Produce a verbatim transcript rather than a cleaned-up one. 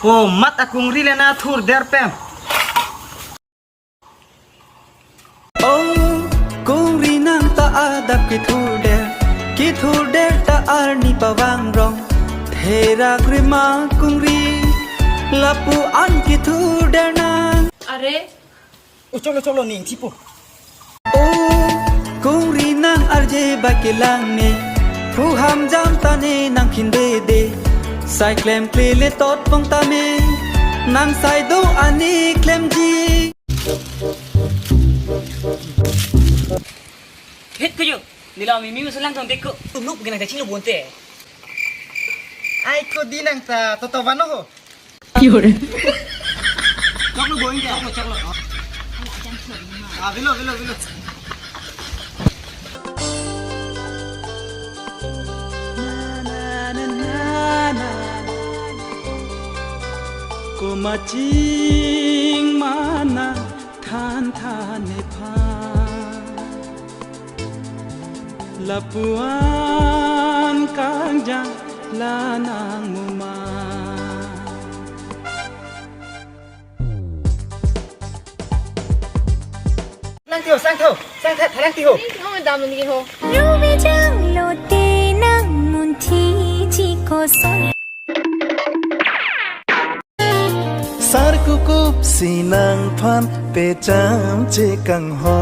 O mat akungri le na thurder pem. O kungri nang ta adap kethurder, kethurder ta arni pavang rong. Therak rima kungri, lapu-an kethurder nang. Are, O cholo cholo ning thipo. O kungri nang arje ba kelang ne, phu ham jam ta ne nang khinde de. Sai klemkle le tot pong ta me, nang sai do ani klemji. Hit kuyu, nila mimi usulang tong deko. Tunuk gina kachin lo bonte. Ai ko di nang ta toto vano ho. Choklo boing ke? Choklo, choklo. Ah, velo, velo, velo. Komat chingma nang than than nephan. Lapu-an kangjang la nang muma. Nang tiho, sang tho, sang tha, tharang tiho. Nang tiho, dam nang tiho. Rubi jang lote nang munthi ji koson. Sar kukup si nangphan pecham chekang ho.